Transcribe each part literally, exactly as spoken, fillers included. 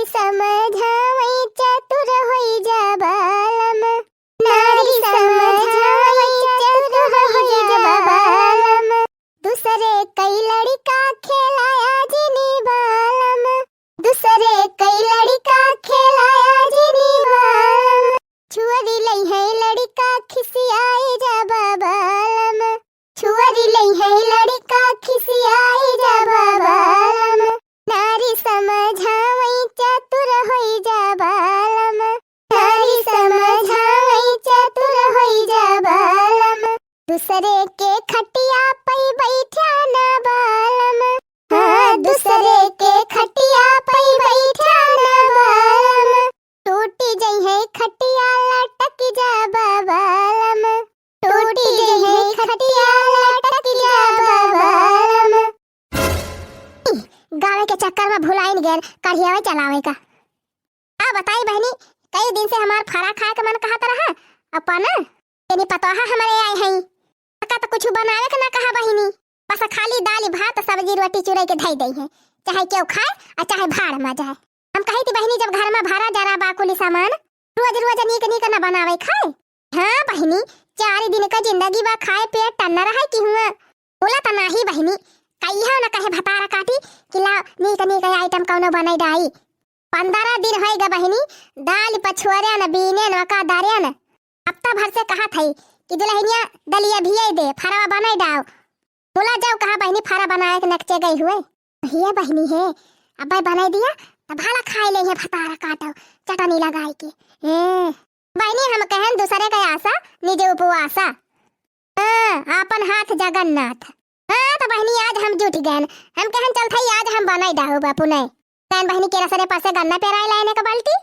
समझावई चतुर होई जा बालम, नारी समझावई चतुर होई जा बालम। दूसरे कई लड़िका खेलाया जिनी बालम, दूसरे कई लड़िका खेलाया जिनी बालम। छुअरी लइहै लड़िका खिसियाई जा बालम, छुअरी लइहै लड़िका खिसियाई जा बालम। नारी समझावई चतुर होई जा बालम, नारी समझावई चतुर होई जा बालम। दूसरे के खटिया पई बैठा ना बालम, हाँ, दूसरे के खटिया पई बैठा ना बालम। टूटी जइहै खटिया लटक जा बालम, टूटी जइहै खटिया लटक जा बालम। गावे के चक्कर में भुलाइन गैन कढ़ियावे चलावे का। आ बताई बहिनी, कई दिन से हमार फरा खाए के मन कहत रहा, अपन तेनी पतोहा हमरे आए हैं, का तो कुछ बनावे के ना कहा बहिनी, बस खाली दाल भात सब्जी रोटी चुरई के धई दई है, चाहे केहू खाए और चाहे भाड़ में जाए। हम कही थी बहिनी, जब घर में भरा जरा बा कुली सामान, रोज रोज नीक नीक न बनावे खाए। हाँ बहिनी, चार दिन का जिंदगी बा, खाए पिए टन्ना रहे कि हुआ। बोला त नाही बहिनी, कहियो न कहे भतारा काटी कि ला नीक नीक आइटम कौनो बनाई डाई। पंद्रह दिन होई गा बहिनी, दाल पछुआरे न बीने न का दारे न। हफ्ता भर से कहा थई कि दुल्हनिया दलिया भियाई दे, फरवा बनाई डाओ। बोला जाओ कहा बहिनी, फरा बनाए के नकचे गई हुए। हिया बहिनी है, अब्बे बनाई दिया, त भला खाए ले है भतारा काटो, चटनी लगाई के। ए, बहिनी हम कहन दूसरे का आशा, निजे उपवासा। हाँ, आपन हाथ जगन्नाथ। हाँ, त बहिनी आज हम जुट गएन, हम कहन चल थई आज हम बनाई डाहु बापू ने। तैन बहिनी के रसरे पर से गन्ना पेराए लाइन एक बाल्टी,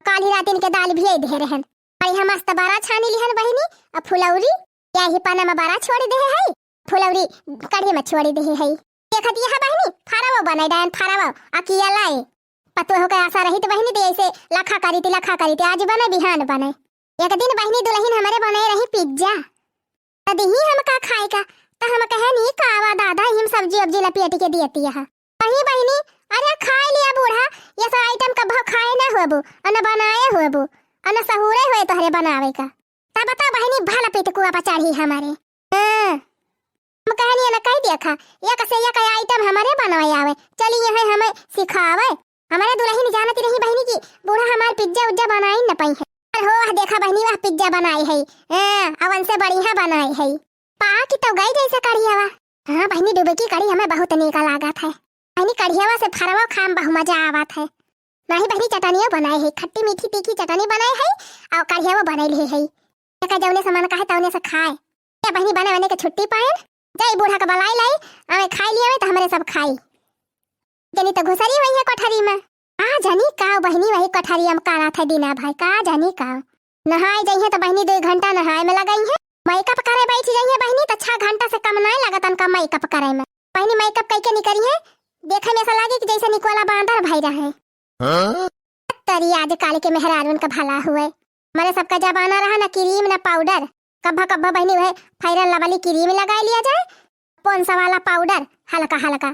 काली रातिन के दाल भियाई दे रहन। बढ़िया मस्त बरा छानी लिहन बहिनी, अब फुलौरी, यही पना में बरा छोड़ी दे है, फुलौरी कढ़ी में छोड़ी दे है। देखत यह बहिनी, फरवो बनाई डायन फरवो, अकिया लाई। पतोह के आशा रही त बहिनी, त ऐसे लखा करी थी, लखा करी थी, आज बने, बिहान बने। एक दिन बहिनी दुल्हन हमरे बनाए रही पिज्जा, त दिही हमका खाए का, त हम कहे नी का आवा दादा, हम सब्जी उब्जी लपेट के दियती है। वही बहिनी, अरे खाए लिया बूढ़ा, ये सब आइटम कब्बो खाए ना होबू, और न बनाए होबू, और न सहूरे होए तोहरे बनावे का। तब बता बहिनी, भला पिटकुआ पर चढ़ी हमारे। हाँ। हम कहनी न कह दिया खा, एक से एक आइटम हमारे बनवाए आवे, चली यहाँ हमें सिखावे। हमारे दुल्हन जानती नहीं बहिनी की बूढ़ा हमार पिज्जा उज्जा बनाई न पाई है। अरे हो, वह देखा बहिनी, वह पिज्जा बनाई है। हाँ, अवन से बढ़िया बनाई है। पाक तो गई जैसे कढ़ियावा। हाँ बहिनी, डुबकी कढ़ी हमें बहुत नीक लागत है। बहिनी, कढ़ियावा से फरवा खाए में बहुत मजा आवत है। नाही बहिनी, चटनियो बनाए है, खट्टी मीठी तीखी चटनी बनाए है और कढ़ियावा बनाए ले है। एका जौने से मन कहे तौने से खाए। ए बहिनी, बने बने के छुट्टी पाएन, जाई बूढ़ा के बलाई लाई, आवे खाई लियावे त हमरे सब खाई। जनी त घुसरी हुई है कोठरी में। का जानी का बहिनी वही कोठरी में काला था दीना भाई, का जानी का। नहाए जइहे त बहिनी दो घंटा नहाए में लगाई है, मेकअप करे बैठ जइहे बहिनी त छह घंटा से कम नाय लगत उनका मेकअप करे में। बहिनी मेकअप कई के निकरी है, देखे में ऐसा लागे कि जैसे निकोला बांदर भाई रहे। हाँ? तरी आजकल के मेहरारून का भला हुए। हमारे सबका जमाना रहा ना क्रीम ना पाउडर, कब्बा कब्बा बहिनी वह Fair and Lovely क्रीम लगाई लिया जाए, Pond's वाला पाउडर हल्का हल्का,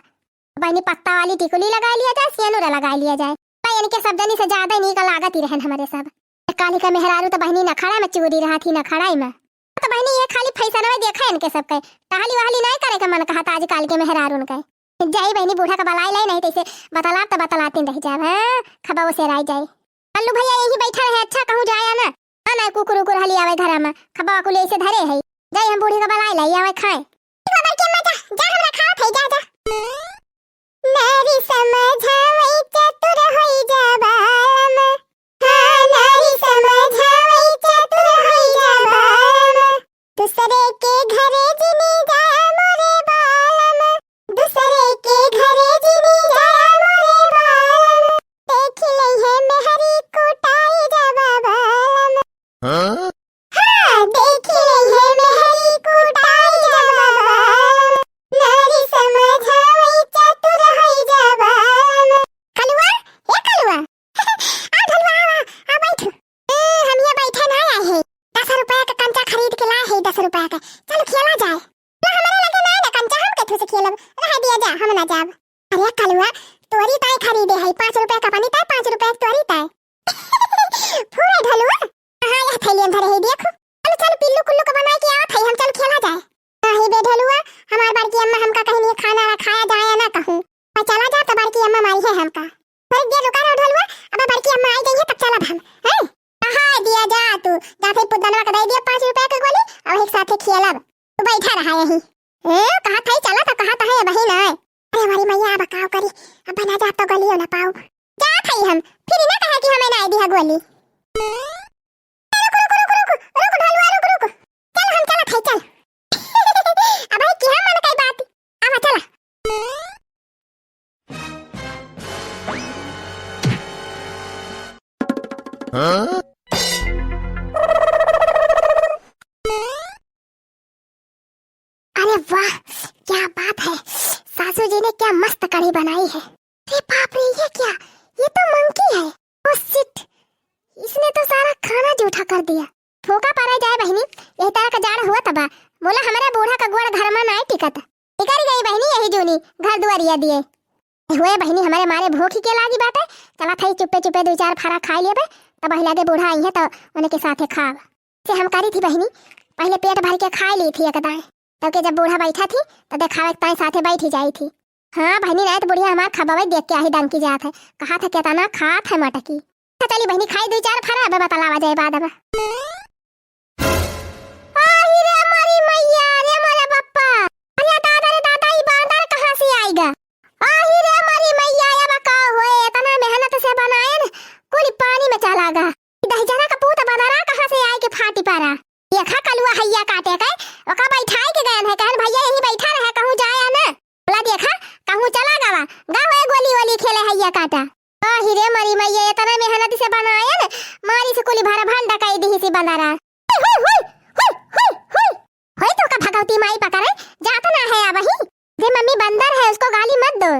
बहिनी पत्ता वाली टिकुली लगाई लिया जाए, सेनुरा लगाई लिया जाए। भाई इनके सब जनी से ज्यादा ही नीक लागत ही रहन हमारे सब। काली का मेहरारू तो बहिनी नखड़ा में चूरी रहा थी, नखड़ा ही में। तो बहिनी ये खाली फैशनवे देखे इनके सबके, टहली वहली नहीं करे के मन कहत आजकल के मेहरारून के। जाई बहिनी बूढ़ा का बलाई लाई, नहीं तो इसे बतलात तो बतलातीन रह जाब, हाँ? खबा उसे राय जाई। कल्लू भैया यही बैठा रहे, अच्छा कहूँ जाया ना। हाँ ना कुकुर उकुर हली आवे घर में, खबा कुल ऐसे धरे है। जाई हम बूढ़ी का बलाई लाई आवे खाए। ठीक बा बड़की अम्मा, जा, जा हमरा खावत है, जा, जा। नारी समझावई चतुर होई जा बालम। हाँ, नारी समझावई चतुर होई जा बालम। दूसरे के घरे जिनी जाया मोरे बालम। दूसरे के घरे जिनी जाया मोरे बालम। देखि लइहे मेहरी कुटाई जाबा बालम। हाँ? हाँ, देखि लइहे मेहरी कुटाई जाबा बालम। नारी समझावई चतुर होई जा बालम। रुपया का पानी ताय, पाँच रुपया का तोरी ताय। फूरे ढलुआ। हाँ, यह थैलियन धरे है, देखो। चलो, चलो, पिल्लू कुल्लू को बनाए के आवत है, हम चलो खेला जाए। नाही बे ढलुआ, हमार बड़की अम्मा हमका कहीं नहीं खाना रखाया जाए ना कहूँ। और चला जा तो बड़की अम्मा मारी है हमका। थोड़ी देर रुका रहो ढलुआ, अब बड़की अम्मा आई गई है तब चलब हम, हैं? कहाँ दिया जा तू, जा फिर पुदनवा के दे दिया पाँच रुपया के गोली, और एक साथे खेलब। तू बैठा रहा यहीं। ए, कहा था ही चला तो कहा था है वही ना। अरे हमारी मैया अब काव करी, अब बना जा तो गलियो ना पाऊ। जा था ही हम, फिर ना कहा कि हमें ना दिया गोली। रुक, रुक, रुक, रुक, रुक, ढलुआ, रुक, रुक। चल, हम चलत हई, चल। अब है कि हम मन कई बात। आवा, चला। हाँ? अरे वाह, क्या बात है, सासू जी ने क्या मस्त कढ़ी बनाई है। अरे बाप रे, ये क्या? ये तो मंकी है। ओ शिट, इसने तो सारा खाना जूठा कर दिया। फूका परे जाए बहिनी, यही तरह का जाड़ हुआ तबा। मोला हमरे बूढ़ा का गोड़ घर में नाई टिकत। निकल गई बहिनी यही जूनी, घर दुआरिया दिए। हुए बहिनी, हमरे मारे भूख ही के लागी बाटे। चला थई चुप्पे चुप्पे दो चार फरा खाई लेबे, तब वही लगे बूढ़ा आई है तो उनके साथे खाब। से हम करी थी बहिनी, पहले पेट भर के खाई ली थी एक दाएं, तब के जब बूढ़ा बैठा थी तो देखावे के ताई साथे बैठी जाई थी। हाँ बहिनी, नहीं तो बुढ़िया हमार खबवे देख के आही दन की जात है, कहा था केतना खात है मटकी। अच्छा चली बहिनी, खाई दो चार फरा, अब बतलावा जाए बाद में। आही रे मोरी मैया, रे मोरे बप्पा, अरे दादा रे दादा, ई बांदर कहाँ से आइगा? आही रे मोरी मैया, अब का होए, इतना मेहनत से बनाएन, कुल पानी में चला गा। ई दहिजना का पूत बंदरा कहाँ से आए के फाटी पारा? देखा कलुआ हैया काटे के, ओका बैठाए के गयन है, कहन भैया यहीं बैठा रहे, कहूँ जाए ना। बोला देखा, कहूँ चला गवा, गा होए गोली वोली खेले हैया काटा। आही रे मोरी मैया, इतना मेहनत से बनाएन, मारी से कुली भर भंडा कई दिही सी बंदरा। हुई, हुई, हुई, हुई, हुई, हुई। होई तो का भगवती माई पकड़े, जात ना है अब ही। जे मम्मी बंदर है, उसको गाली मत दो,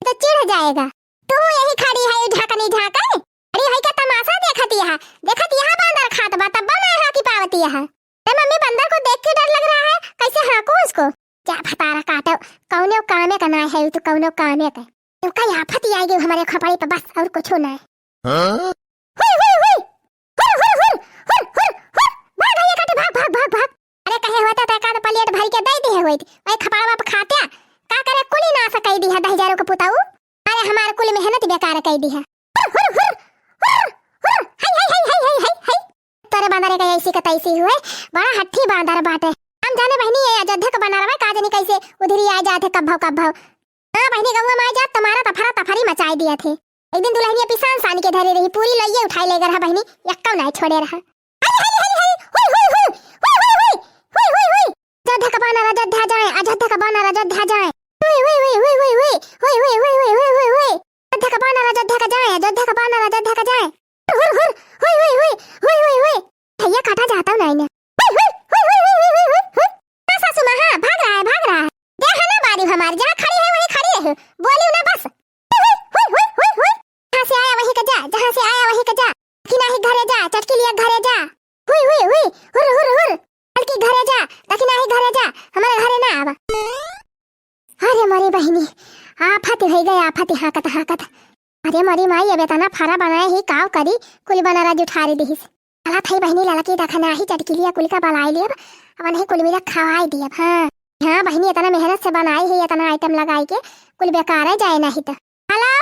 तो चिढ़ जाएगा। तू यही खड़ी है, झाकनी झाके। अरे, हई का तमाशा देखत यहा, देखत यहा बांदर खात बा, तब ना हाकी पावत यहा। अरे मम्मी, बंदर को देख के डर लग रहा है, कैसे हाँकूं उसको? जा भतारा काटो, कौनो कामे का ना है, तू कौनो कामे का। इनका आफत ही आएगी हमारे खोपड़ी पे बस, और कुछ ना है। हाँ? हुई, हुई, हुई। हुर, हुर, हुर, हुर, हुर, हुर। भाग, भैया काटे, भाग, भाग, भाग, भाग। अरे, कहे होता तो एक आध plate भर के दे दिए होइत। वही खपड़वा पे खात्या। का करे, कुली नास कई दिहा दहिजरो के पुताऊ। अरे, हमार कुल मेहनत बेकार कई दिहा। हुर, हुर, हुर, हुर, हुर। हाय, हाय, हाय। तोरे बांदर का ऐसी का तैसी हुए, बड़ा हठी बांदर बाटे। हम जाने बहिनी, ये अयोध्या का बांदरवा का जानी कैसे उधरी आ जात है कब्भव कब्भव। हाँ बहिनी, गौवा में आ जात, तुम्हारा तफरा तफरी मचाई दिया थे। एक दिन दुल्हनिया पिसान सान के धरे रही, पूरी लइये उठाई ले रहा बहिनी, यक्कौ नाई छोड़े रहा। हरी, हरी, हरी, हरी, हुई, हुई, हुई, हुई, हुई, हुई, हुई, हुई। अयोध्या का बानर अयोध्या जाए, अयोध्या का बानर अयोध्या जाए। हुई, हुई, हुई, हुई, हुई, हुई। अयोध्या का बानर अयोध्या का जाए, अयोध्या का बानर अयोध्या का जाए। हुर, हुर, हुई, हुई, हुई, हुई, हुई, हुई। भैया काटा जाता नाई ना। हुई, हुई, हुई, हुई। हाँ, सासू माँ, हाँ, भाग रहा है, भाग रहा है। दे है ना बारी हमारी, जहाँ खड़ी है, वहीं खड़ी रहो। बोली ना बस। हुई, हुई, हुई, हुई, हुई। जहाँ से आया वहीं का जा, जहाँ से आया वहीं का जा। दखिनाही घरे जा, चटकिलिया घरे जा। हुई, हुई, हुई, हुर, हुर, हुर। बल्कि घरे जा, दखिनाही घरे जा, हमारे घरे ना आवा। अरे मोरी बहिनी, आफत होइ गए, आफत हाँकत हाँकत। अरे मोरी माई, अब एतना फरा बनाए ही काव करी, कुल बनरा जुठारी दिहिस। चला थई बहिनी, ललकी दखिनाही चटकिलिया कुल का बलाई लेब, अब नहीं कुल मिला खवाई दियब। हाँ, हाँ बहिनी, एतना मेहनत से बनाई है, एतना item लगाई के, कुल बेकार जाए नहीं तो। Hello,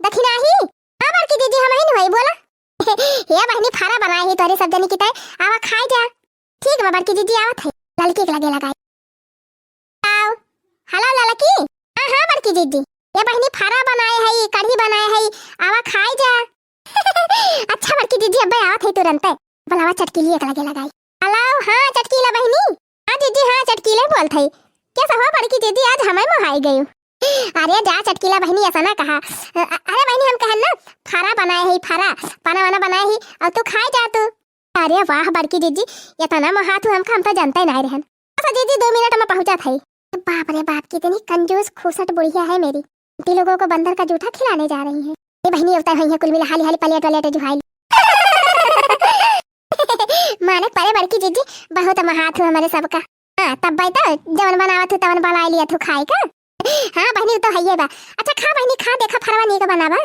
दखिनाही। हाँ बड़की दीदी, हम ही नहीं बोला। हे बहिनी, फरा बनाए ही तोरे सब जनी की तय, आवा खाए जा। ठीक बा बड़की दीदी, आवत है। ललकी के लगे लगाई। आओ। Hello ललकी। हाँ, हाँ बड़की दीदी। ये बहिनी फरा बनाए है, कढ़ी बनाए है, आवा खाए जा। अच्छा बड़की दीदी, अब्बे आवत है तुरंते। बुलावा चटकीलिया के लगे लगाई। Hello, हाँ चटकीला बहिनी। हाँ दीदी, हाँ चटकीले बोलत है। कैसा हो बड़की दीदी, आज हमें मोहाई गयू। अरे जा चटकीला बहिनी, ऐसा ना कहा। अ-, अरे बहिनी, हम कहन ना, फरा बनाए है, फरा, पना वना बनाए है, और तू खाए जा तू। अरे वाह बड़की जीजी, एतना मोहात हू हमका, हम तो जनते नाई रहन। अच्छा जीजी, दो मिनट में पहुँचत है। बाप रे बाप, कितनी कंजूस खूसट बुढ़िया है मेरी। आंटी लोगों को बंदर का जूठा खिलाने जा रही है। ए बहिनी, अवता है कुल मिला, हाली हाली plate वलेट जुहाई। मानक परे बड़की जीजी, बहुत मोहात हू हमरे सबका। हाँ, तब भाई तो जवन बनावत हू तवन बना लिया तू खाए का। हाँ बहिनी, उ तो हइये बा। अच्छा खा बहिनी, खा, देखा फरवा नीक बनावा।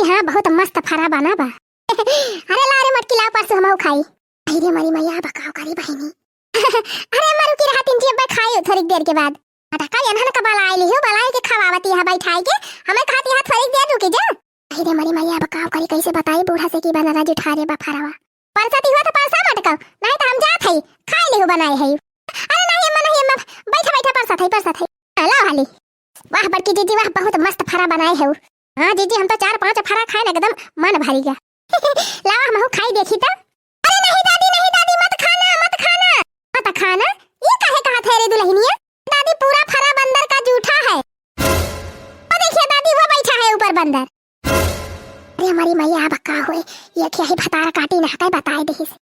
हाँ, बहुत मस्त फरा बना बा। अरे ला रे मटकी, ला परसों हमहू खाई। अरे मरी मैया, अब काव करी बहिनी। अरे मरु की रहतिन जी, अब खाई थोड़ी देर के बाद। अटका एनहन का बलाई लिहो, बलाई के खवावती है बैठाई के। हमें कहती है थोड़ी देर रुकी जा। अरे मरी मैया, अब काव करी, कैसे बताई बूढ़ा से कि बनरा जुठारे बा फरवा। परसती हुआ तो परसा मटकाओ, नहीं तो हम जात हई, खाई लिहो बनाए हई। अरे नहीं अम्मा, नहीं अम्मा, बैठा बैठा, परसत हई, परसत हई। हाँ, लाओ हाली। वाह बड़की जीजी वाह, बहुत मस्त फरा बनाए हऊ। हाँ जीजी, हम तो चार पांच फरा खाए ना, एकदम मन भरी गया। लाओ हमहू खाई देखी तो। अरे नहीं दादी, नहीं दादी, मत खाना, मत खाना। मत खाना? ये काहे कहत है रे दुल्हनिया? दादी, पूरा फरा बंदर का जूठा है। वो देखिए दादी, वो बैठा है ऊपर बंदर। अरे हमारी मैया, अब का होए? ये क्या है, भतार काटी ना कई बताए देहिस।